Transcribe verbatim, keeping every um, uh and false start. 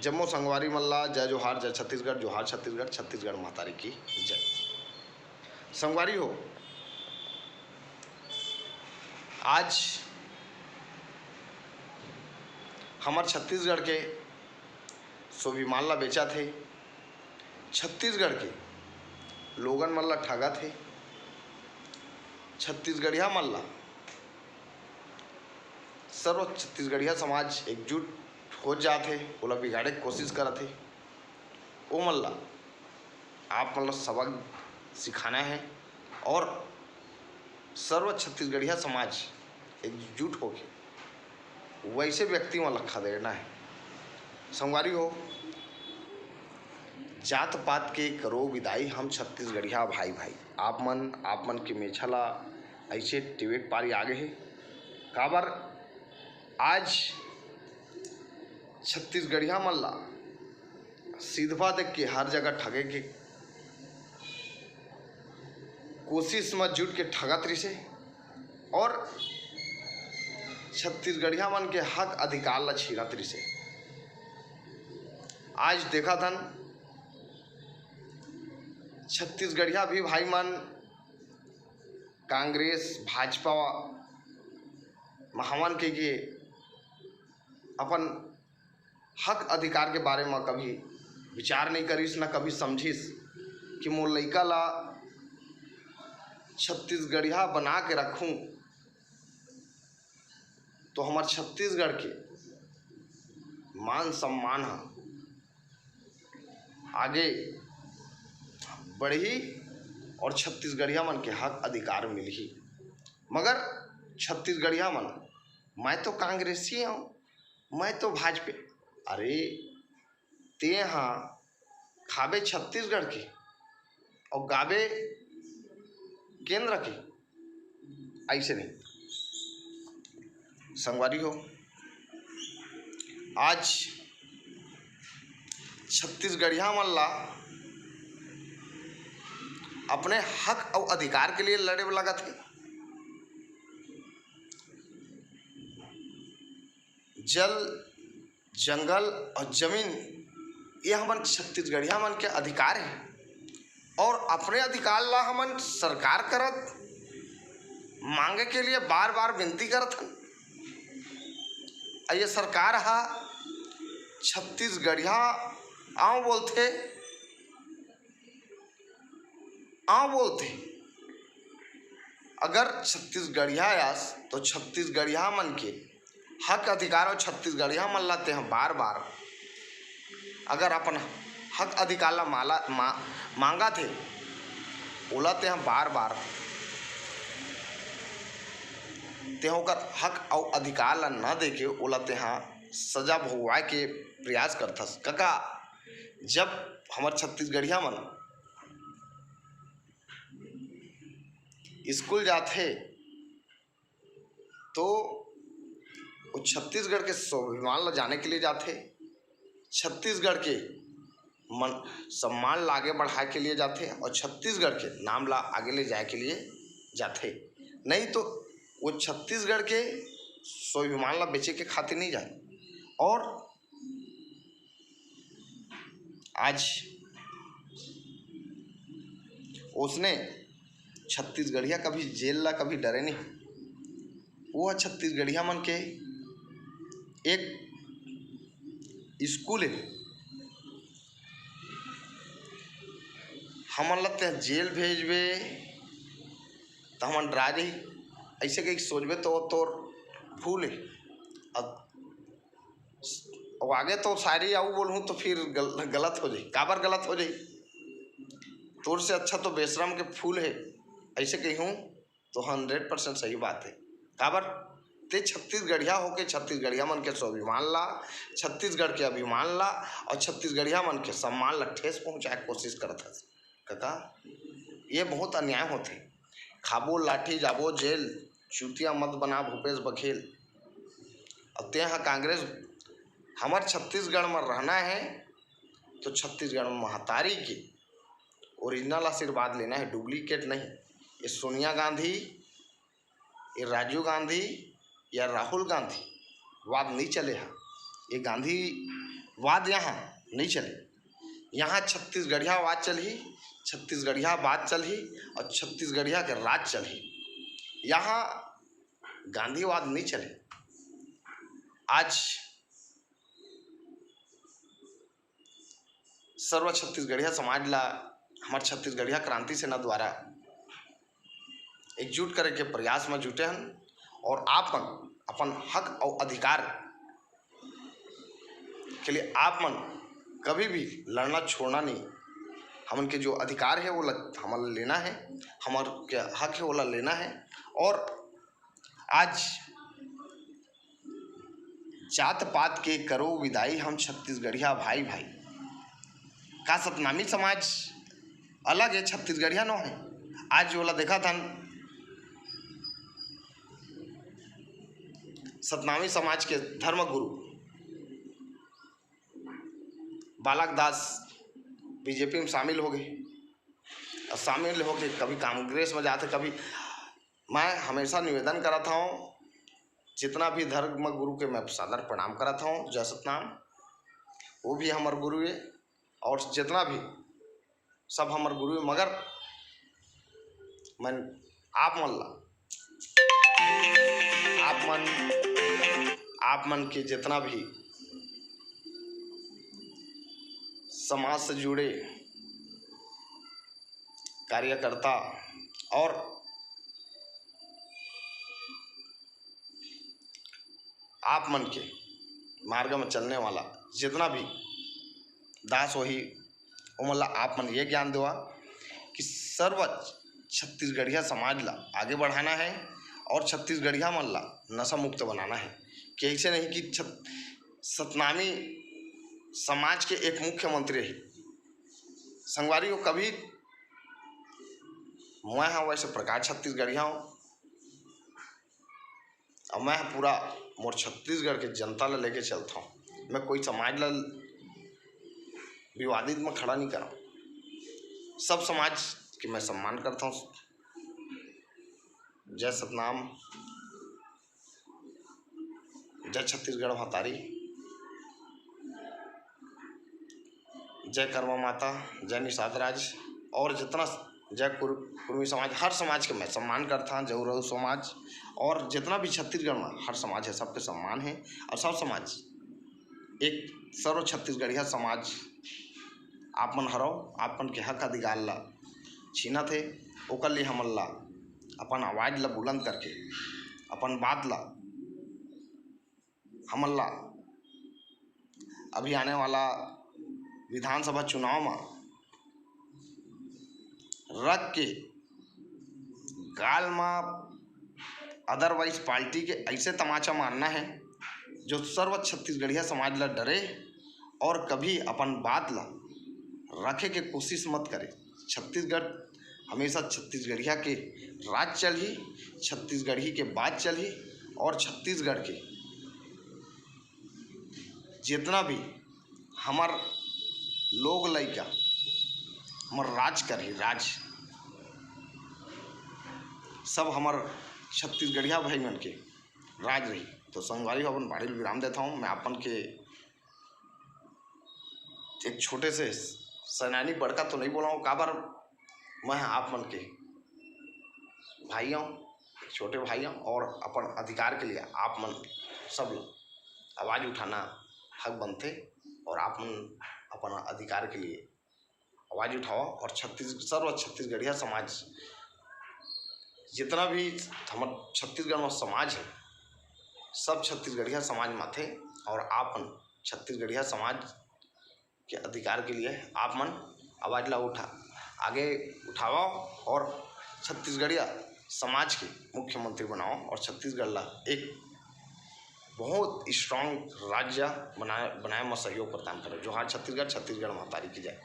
जम्मो संगवारी मन ला जय जोहार, जय छत्तीसगढ़, जोहार छत्तीसगढ़, छत्तीसगढ़ महतारी की जय। संगवारी हो, आज हमर छत्तीसगढ़ के स्वाभिमान ला बेचत हे, छत्तीसगढ़ के लोगन मन ला ठगत हे, छत्तीसगढ़िया मन ला सर्व छत्तीसगढ़िया समाज एकजुट हो जात हे, ओला बिगाड़े के कोशिश करत हे। ओमन ला आप मन ला सबक सिखाना हे और सर्व छत्तीसगढ़िया समाज एकजुट होके वैसे व्यक्ति मन ला खदेड़ना हे। संगवारी हो, जात पात के करो विदाई, हम छत्तीसगढ़िया भाई भाई। आप मन, आप मन के मेछा ला ऐसे टिबे के पारी आ गे हे। काबर आज छत्तीसगढ़िया मन ला सिधवा देख के हर जगह ठगे के कोशिश म जुट के ठगत रिसे और छत्तीसगढ़िया मन के हक अधिकार ला छीनत रिसे। आज देखत हन, छत्तीसगढ़िया भी भाई मन कांग्रेस, भाजपा म हवन के, के अपन हक अधिकार के बारे म कभी विचार नहीं करिस, न कभी समझिस कि मोर लइका ला छत्तीसगढ़िया बना के रखूं, तो हमर छत्तीसगढ़ के मान सम्मान ह आगे बढ़ही और छत्तीसगढ़िया मन के हक अधिकार मिलही। मगर छत्तीसगढ़िया मन, "मैं तो कांग्रेसी हूँ, मैं तो भाजपा।" अरे, तें हा खाबे छत्तीसगढ़ के और गाबे केंद्र के, ऐसे नहीं। संगवारी हो, आज छत्तीसगढ़िया मन ला अपने हक अउ अधिकार के लिए लड़े बर लगत हे। जल, जंगल और जमीन, ये हमन छत्तीसगढ़िया मन के अधिकार हे और अपने अधिकार ला हमन सरकार करत मांगे के लिए बार बार विनती करत हन। अउ ये सरकार हा छत्तीसगढ़िया आंव बोलथे, आंव बोलथे। अगर छत्तीसगढ़िया आस तो छत्तीसगढ़िया मन के हक अधिकार और छत्तीसगढ़िया मन ला तेहा बार बार अगर अपन हक अधिकार ला माला, मा, मांगत हे, ओला तेहा बार बार तेहा ओकर हक अउ अधिकार ला न देके ओला तेहा सजा भोगवाए के प्रयास करथस। कका, जब हमर छत्तीसगढ़िया मन स्कूल जाथे तो वो छत्तीसगढ़ के स्वाभिमान ला जाने के लिए जाथे, छत्तीसगढ़ के मन सम्मान ला आगे बढ़ाए के लिए जाथे और छत्तीसगढ़ के नाम ला आगे ले जाए के लिए जाथे। नहीं तो वो छत्तीसगढ़ के स्वाभिमान ला बेचे के खातिर नहीं जाए। और आज उसने छत्तीसगढ़िया कभी जेल ला कभी डरे नहीं। वो छत्तीसगढ़िया मन के एक स्कूल हे, हमन ला तें जेल भेजबे त हमन डरा जही, ऐसे कही सोचबे तो तोर भूल हे। अब, अब आगे तो शायरी आऊ बोलहूँ तो फिर गल-, गलत हो जाही। काबर गलत हो जाही? तोर से अच्छा तो बेशरम के फूल हे, ऐसे कही हूँ तो हंड्रेड परसेंट सही बात हे। काबर ते छत्तीसगढ़िया होके छत्तीसगढ़िया मन के स्वाभिमान ला, छत्तीसगढ़ के अभिमान ला और छत्तीसगढ़िया मन के सम्मान ला ठेस पहुँचाए के कोशिश करत हस। कका, ये बहुत अन्याय होथे। खाबो लाठी, जाबो जेल, चूतिया मत बना भूपेश बघेल। अब तें हा कांग्रेस, हमर छत्तीसगढ़ म रहना हे तो छत्तीसगढ़ म महतारी के ओरिजिनल आशीर्वाद लेना हे, डुप्लीकेट नहीं। ये सोनिया गांधी, ये राजीव गांधी या राहुल गांधी वाद नहीं चले हा। ये गांधी वाद यहाँ नहीं चले। यहाँ छत्तीसगढ़िया वाद चलही, छत्तीसगढ़िया बात चलही और छत्तीसगढ़िया के राज चलही। यहाँ गांधीवाद नहीं चले। आज सर्व छत्तीसगढ़िया समाज ला हमर छत्तीसगढ़िया क्रांति सेना द्वारा एकजुट करे के प्रयास में जुटे हन और आप मन अपन हक और अधिकार के लिए आप मन कभी भी लड़ना छोड़ना नहीं। हमन के जो अधिकार है वो ल-, हमन ला लेना है, हमर के हक है वो ला लेना है। और आज जात पात के करो विदाई हम छत्तीसगढ़िया भाई भाई। का सतनामी समाज अलग है, छत्तीसगढ़िया नो है? आज ओला देखत हन सतनामी समाज के धर्म गुरु बालक दास बीजेपी में शामिल हो गए। और शामिल होके कभी कांग्रेस में जाते, कभी, मैं हमेशा निवेदन करत हूँ, जितना भी धर्म गुरु के मैं सादर प्रणाम करत हूँ, जय सतनाम, वो भी हमर गुरु है, और जितना भी सब हमर गुरु है, मगर मैं आप मन ला, आप मन, आप मन के जितना भी समाज से जुड़े कार्यकर्ता और आप मन के मार्ग में चलने वाला जितना भी दास होही, ओमन ला आप मन ये ज्ञान देवा कि सर्व छत्तीसगढ़िया समाज ला आगे बढ़ाना है और छत्तीसगढ़िया मन ला नशा मुक्त बनाना है। कि ऐसे नहीं कि छत-, सतनामी समाज के एक मुख्यमंत्री ही संगवारी हो, कभी मैं हाँ वैसे प्रकाश छत्तीसगढ़िया हूँ, और मैं पूरा मोर छत्तीसगढ़ के जनता ला लेके चलता हूँ। मैं कोई समाज ला विवादित में खड़ा नहीं करा। सब समाज के मैं सम्मान करता हूँ। जय सतनाम, जय छत्तीसगढ़ महतारी, जय कर्मा माता, जय निषाद राज, और जितना जय कुर-, कुर्मी समाज, हर समाज के मैं सम्मान करता हूँ, जय उराँव समाज, और जितना भी छत्तीसगढ़ में हर समाज है, सबके सम्मान है। और सब समाज एक सर्व छत्तीसगढ़िया समाज आप मन हरव, आप मन के हक अधिकार ला छीनत हे, ओकर लिए हमन ला अपन आवाज ला बुलंद करके अपन बात ला हमन ला अभी आने वाला विधानसभा चुनाव में रख के गाल में otherwise पार्टी के ऐसे तमाचा मारना है जो सर्व छत्तीसगढ़िया समाज ला डरे और कभी अपन बात ला रखे के कोशिश मत करे। छत्तीसगढ़ हमेशा छत्तीसगढ़िया के राज चलही, छत्तीसगढ़ी के बात चलही और छत्तीसगढ़ के जितना भी हमर लोग लइका, हमर राज करही, राज, सब हमर छत्तीसगढ़िया भाई मन के राज रही। तो संगवारी हो, अपन बाड़ी ल विराम देता हूँ। मैं अपन के एक छोटे से सेनानी बड़का तो नहीं बोला हूँ, काबर मैं आप मन के भाई हूँ, छोटे भाई हूँ, और अपन अधिकार के लिए आप मन सब लोग आवाज उठाना हक बनथे, और आप मन अपन अधिकार के लिए आवाज उठावा। और छत्तीस-, सर्व छत्तीसगढ़िया समाज, जितना भी हमर छत्तीसगढ़ में समाज है, सब छत्तीसगढ़िया समाज में आथे, और आप मन छत्तीसगढ़िया समाज के अधिकार के लिए आप मन आवाज ला उठा, आगे उठावा और छत्तीसगढ़िया समाज के मुख्यमंत्री बनावा और छत्तीसगढ़ ला एक बहुत strong राज्य बनाए, बनाए में सहयोग प्रदान करो। जोहार छत्तीसगढ़, छत्तीसगढ़ महतारी की जय।